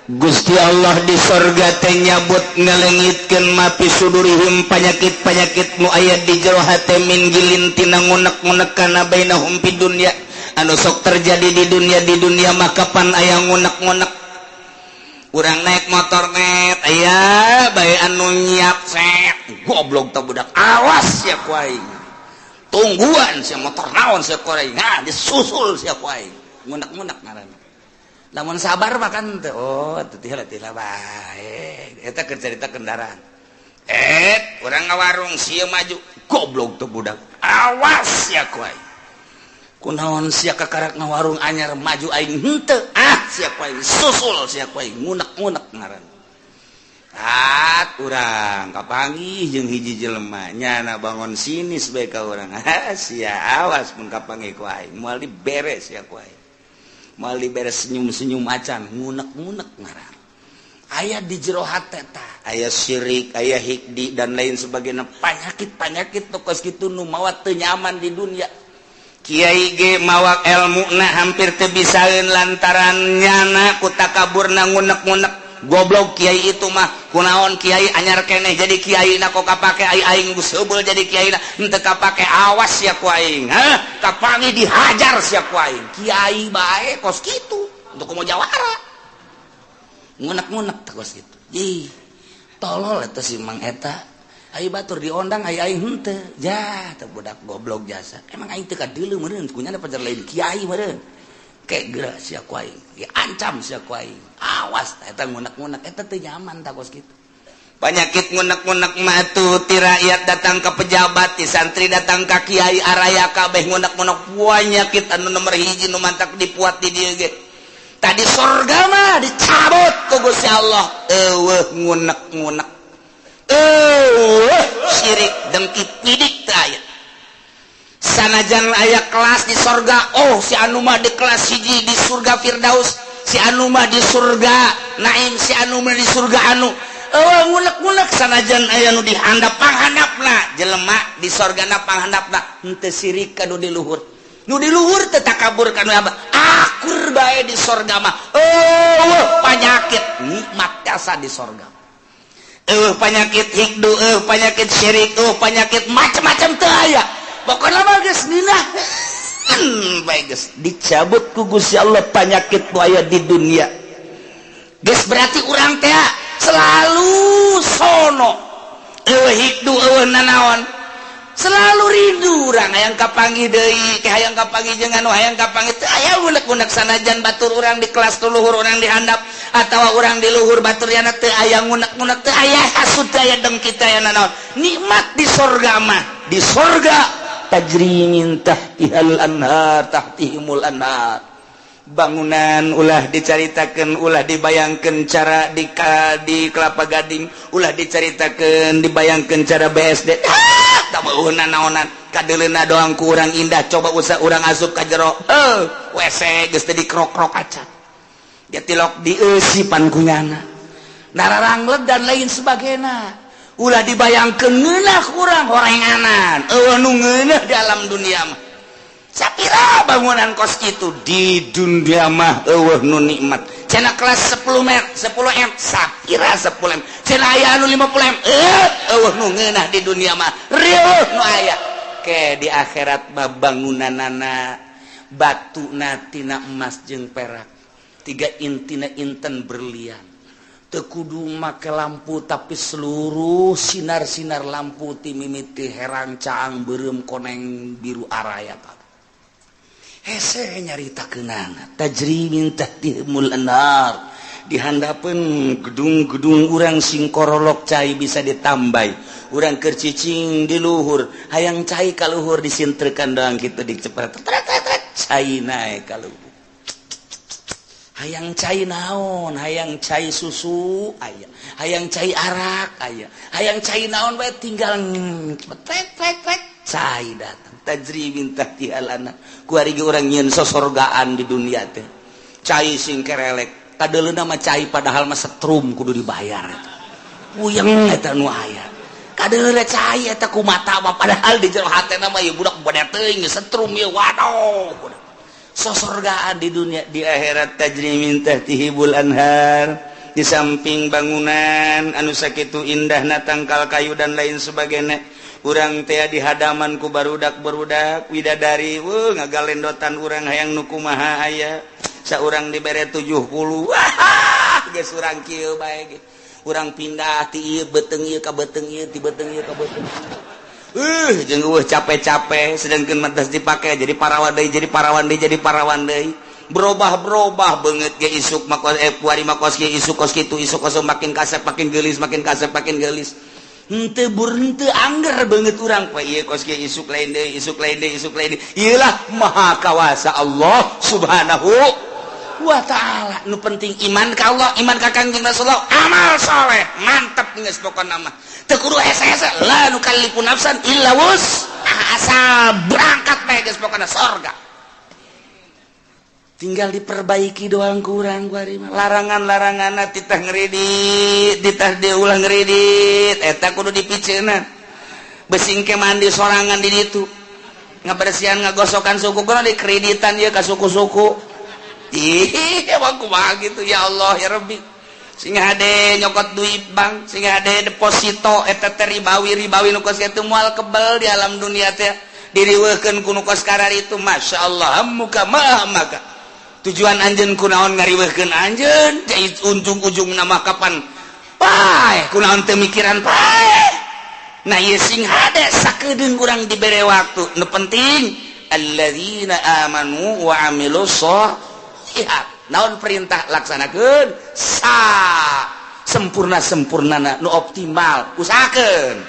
Gusti Allah di sorga teh nyabut ngalengitkeun mafi sudurihim panyakit-panyakit nu aya di jero hate min ghillin tina ngunek-ngunek kana bainahum fid dunya anu sok terjadi di dunia maka pan aya ngunek-ngunek. Urang naik motor net aya bae anu nyiap set goblok teh budak, awas sia ku aing, tungguan sia motor naon sia ku aing, nah disusul sia ku aing, ngunek-ngunek ngaranna. Lamun sabar mah kan teh oh teu tila bae eta keur carita kendaraan. Urang ngawarung sia maju, goblok teh budak, awas sia ku aing, kunaon sia kakarak ngawarung anyar maju aing henteu, ah sia ku aing, susul sia ku aing, ngunek-ngunek ngaran. Tat urang kapanggih jeung hiji jelema, nyana bangun sinis bae ka urang. Sia, awas mun kapanggih ku aing, moal diberes ya ku aing, moal diberes. Senyum-senyum acan, ngunek-ngunek ngaran aya di jero hate tah, aya syirik, aya hiqdi, dan lain sebagainya, penyakit-penyakit kos kitu nu mawa teu nyaman di dunia. Kiai ge mawa ilmu na hampir teu bisaeun lantaran nyana ku takaburna, ngunek-ngunek, "Goblok kiai itu mah, kunaon kiai anyar keneh jadi kiai na, kok kapake? Ai aing geus heubeul jadi kiai na henteu kapake. Awas ya ku aing, hah, kapanggih dihajar sia ku aing." Kiai bae kos kitu, untuk komo jawara ngunek-ngunek teh kos kitu. Ih, tolol eta si Mang eta. Ai batur diondang, ai aing henteu. Ja teh budak goblok jasa, emang aing teu kadeuleu meureun kunyana pacar lain kiai meureun. Kayak geura sia ku aing, diancam sia ku aing, awas. Eta ngunek-ngunek eta teu nyaman tah kos kitu. Penyakit ngunek-ngunek mah tuh ti rakyat datang ke pejabat, ti santri datang ke kiai, araya kabeh ngunek-ngunek. Penyakit anu nomor hiji nu mantak dipuat di dieu ge. Tadi sorga mah dicabut ku Gusti Allah, eueuh ngunek-ngunek, eueuh syirik, dengki, pidik teu aya. Sanajan aya kelas di sorga, oh, si anu mah di kelas hiji di surga Firdaus, si anu mah di surga Naim, si anu mah di surga anu, eueuh ngunek-ngunek. Sanajan aya nu dihandap panghandapna, jelema di sorgana panghandapna, henteu sirik ka nu di luhur, nu di luhur teu takabur ka nu abah, akur bae di sorga mah. Eueuh panyakit, nikmat jasa di sorga. Eueuh panyakit hiqdu, eueuh panyakit syirik, eueuh panyakit macam-macam teu aya. Pokokna mah geus ngeunah bae, geus dicabut ku Gusti Allah panyakit nu aya di dunia. Geus berarti urang teh selalu sono, eueuh hiqdu, eueuh nanaon, selalu rindu urang, hayang kapanggih deui ke, hayang kapanggih jeung anu, hayang kapanggih. Teu aya unek-unek. Sanajan batur urang di kelas luhur, urang di handap, atawa urang di luhur batur yana, teu aya ngunek-ngunek, teu aya hasud, teu aya dengki, teu aya nanaon, nikmat di sorga mah. Di sorga tajri min tahtihal anhar, tahtihimul anhar. Bangunan ulah dicaritakan, ulah dibayangkan cara di Kelapa Gading, ulah dicaritakan, dibayangkan cara BSD. Ah, tak mau naonan, kadeleuna doang kurang indah. Coba usah urang asup ka jero, eh, WC geus teu dikrok-krok acan dia, tilok dieusipan kunyana, nararangled dan lain sebagainya. Ulah dibayangkeun ngeunah kurang horenganan, eueuh nu ngeunah di alam dunia mah. Sapira bangunan kos itu di dunia mah eueuh nu nikmat. Cenah kelas 10 m, 10 m, sapira 10 m, cenah aya anu 50 m. Eh, eueuh nu ngeunah di dunia mah, rieuh nu aya ke di akhirat mah. Bangunanana batuna tina emas jeung perak, tiga intina inten berlian. Teu kudu make lampu, tapi seluruh sinar-sinar lampu ti mimiti herang, caang, beureum, koneng, biru, araya. Pak, hese nyarita kenana. Tajri min tahtihimul anhar. Di handapeun gedung-gedung urang sing korolok, cai bisa ditambai. Urang keur cicing di luhur, hayang cai ka luhur, disintrekan doang kitu, dicepet cai naek ka luhur. Hayang cai naon, hayang cai susu aya, hayang cai arak aya, hayang cai naon bae, tinggal tek tek tek, cai datang. Tajri min tahtihal anhar. Kuari ge urang nyieun sosorgaan di dunia teh, cai sing kerelek, kadeuleuna mah cai, padahal mah setrum kudu dibayar eta. Puyeng eta nu aya. Kadeuleuna cai eta ku mata mah, padahal di jero hatena mah, ieu budak bade teuing setrum ieu, waduh. Sosorgaan di dunia. Di akhirat tajri min tahtihimul anhar. Di samping bangunan anu sakitu indahna, tangkal kayu dan lain sebagainya, urang teh di hadaman ku barudak barudak widadari, wuh, ngagalendotan. Urang hayang nu kumaha aya, saurang dibere 70, wah, geus urang kieu bae ge. Urang pindah ti ieu beuteung ieu ka beuteung ieu, ti beuteung ieu ka beuteung jeung eueuh capek-capek. Sedangkan matas dipake jadi parawan deui, jadi parawan deui, jadi parawan deui, berubah-berubah beungeut ge. Isuk mah kos, eh, kuari mah kos kieu, isuk kos kitu, isuk kos, makin kasep makin geulis, makin kasep makin geulis, henteu bur henteu angger beungeut urang poe ieu kos kieu, isuk lain deui, isuk lain deui, isuk lain deui. Ieulah maha kawasa Allah Subhanahu. Wa ta'ala. Nu penting iman ka Allah, iman ka Kangjeng Rasulullah, amal soleh, mantap geus pokona mah. Teu kudu hese-hese, la nukallifu nafsan illa wus, asal berangkat bae geus pokona sorga. Tinggal diperbaiki doang kurang kuari mah. Larangan-larangan titah ngeridit, titah diulah ngeridit, eta kudu dipiceunan. Besing ke mandi sorangan di ditu. Ngabersihan, ngagosokan suku kudu dikreditan ieu ka suku-suku. Ih, emang kumaha gitu, ya Allah ya Rabbi. Sing hade nyokot duit bank, sing hade deposito eta teh ribawi, ribawi nu kos kitu moal kebel di alam dunia teh. Diriweuhkeun ku nu kos itu, Masya Allah, muka mah maka tujuan anjeun kunaon ngariweuhkeun anjeun, ujung-ujung nama kapan paeh, kunaon teu mikiran paeh. Nah, ieu sing hade sakedeung urang dibere waktu. Nu penting alladzina amanu wa amilus sholihat. Naon perintah laksanakeun sa sempurna sempurnana, nu optimal usahakeun.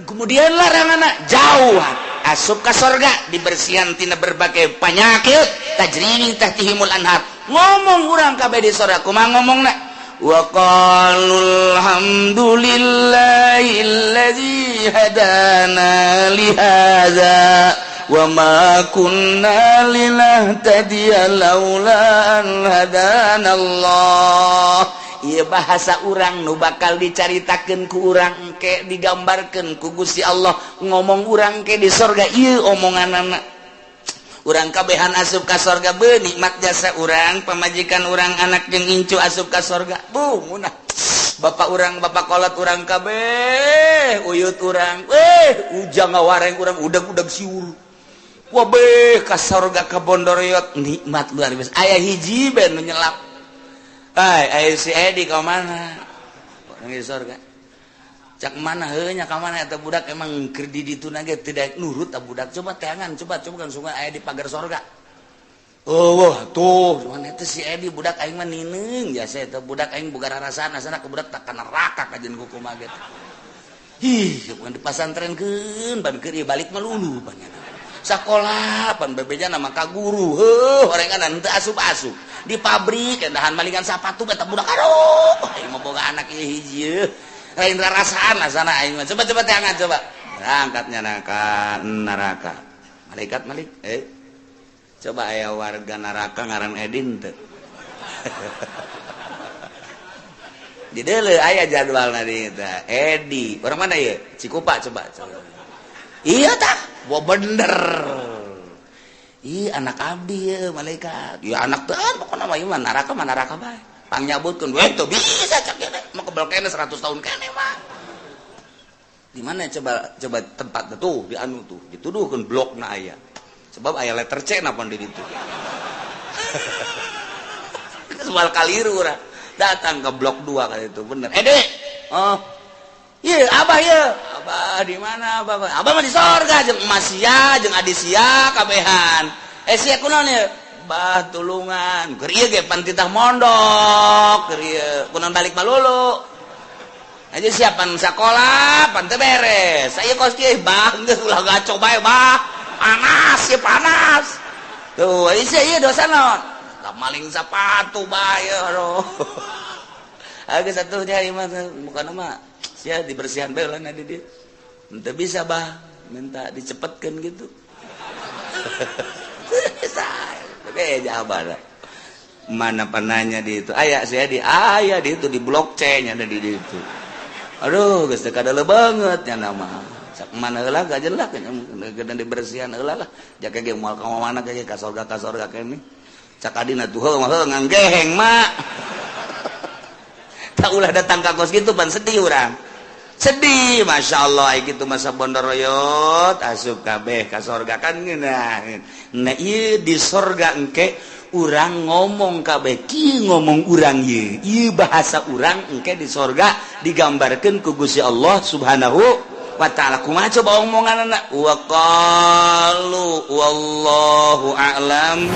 Kemudian larangan jauh, asup ka sorga, dibersihan tina berbagai penyakit, tajri min tahtihimul anhar. Ngomong urang kabeh di sorga kumaha ngomongna? Wa qalu alhamdulillahilladzi hadana li hadza wa ma kunna linahtadiya laula an hadana Allah. Ieu bahasa urang nu bakal dicaritakeun ku urang engke, digambarkeun ku Gusti Allah ngomong urang ke di sorga. Ieu omonganana urang kabehan asup ka sorga, be nikmat jasa urang, pamajikan urang, anak jeung incu asup ka sorga. Bu munah bapak urang, bapak kolot urang kabeh, uyut urang, eh, ujang ngawareng urang, udag-udag siur. Wah, be ka sorga ka bondoriot, nikmat luar biasa. Aya hiji ben nu nyelap. Ay, ay, si Edi ka mana? Orang di sorga. Cak mana heuh nya ka mana eta budak, emang keur di ditu ge tidak nurut eta budak. Coba teangan, coba coba kan sungai aya di pagar sorga. Oh, wah, tuh, cuman eta si Edi budak aing mah nineung jasa eta budak aing boga rarasaan asana ke budak tak ka neraka kajeun kumaha ge. Ih, bukan dipasantrenkeun, ban keur ieu balik mah lulu banyak. Sekolah pan bebeja nama ka guru, heuh, orengan teu asup-asup. Di pabrik dahan malingan sapatu eta budak, aduh, aing mah boga anak ieu hiji lain rarasaan asana aing mah. Coba coba teangan, coba. Berangkatnya ka neraka. Malaikat malik, eh. Coba aya warga neraka ngaran Edin teu? Di deuleu aya jadwalna di eta. Edi, orang mana ya? Cikupa coba. Coba. Iya tah, wah bener. Ih, anak abdi ya, malaikat. Ya anak teh pokokna mah ieu mah neraka mah neraka bae. Pangnyabutkeun we teu bisa cak ieu mah kebel keneh 100 tahun keneh mah. Di mana coba coba tempat tuh di anu tuh dituduhkeun blokna aya. Sebab aya letter C napa di ditu. Soal kaliru urang. Datang ke blok 2 kali itu bener. Eh, Dek. Oh. Iya, abah ya. Abah di mana abah? Abah mah di sorga jeung emas sia, jeung adi sia kabehan. Eh, sia kunaon ya? Bah tulungan. Keur ieu ge pan titah mondok, keur ieu kunaon balik malulu. Aja siapan sekolah, pan teu beres. Saya kos kieu bah geus ulah gaco bae bah. Panas ya panas. Tuh, sia ieu dosa naon? Lah maling sepatu bae aduh. Agak satu hari mah bukan mah sia dibersihan bae lah di dia. Ente bisa bah minta dicepetkan gitu. Bisa. Tapi abah mana penanya di itu aya saya di aya di itu di blok C nya ada di itu. Aduh, geus teu kadele banget nya nama. Sak mana heula gajen lah gedan dibersihan heula lah. Jaka ge moal ka mana ge ka sorga kene. Cak adina tuh heuh mah heuh nganggeheng mak. Tak ulah datang ka kos gitu pan sedih urang. Sedih, Masya Allah, gitu masa bondoroyot asup kabeh ka sorga kan ngeunah. Nah, ieu di sorga engke urang ngomong kabeh kieu, ngomong urang ieu. Ieu bahasa urang engke di sorga digambarkeun ku Gusti Allah Subhanahu wa ta'ala. Kumaha coba omonganna? Wa qalu wallahu a'lam.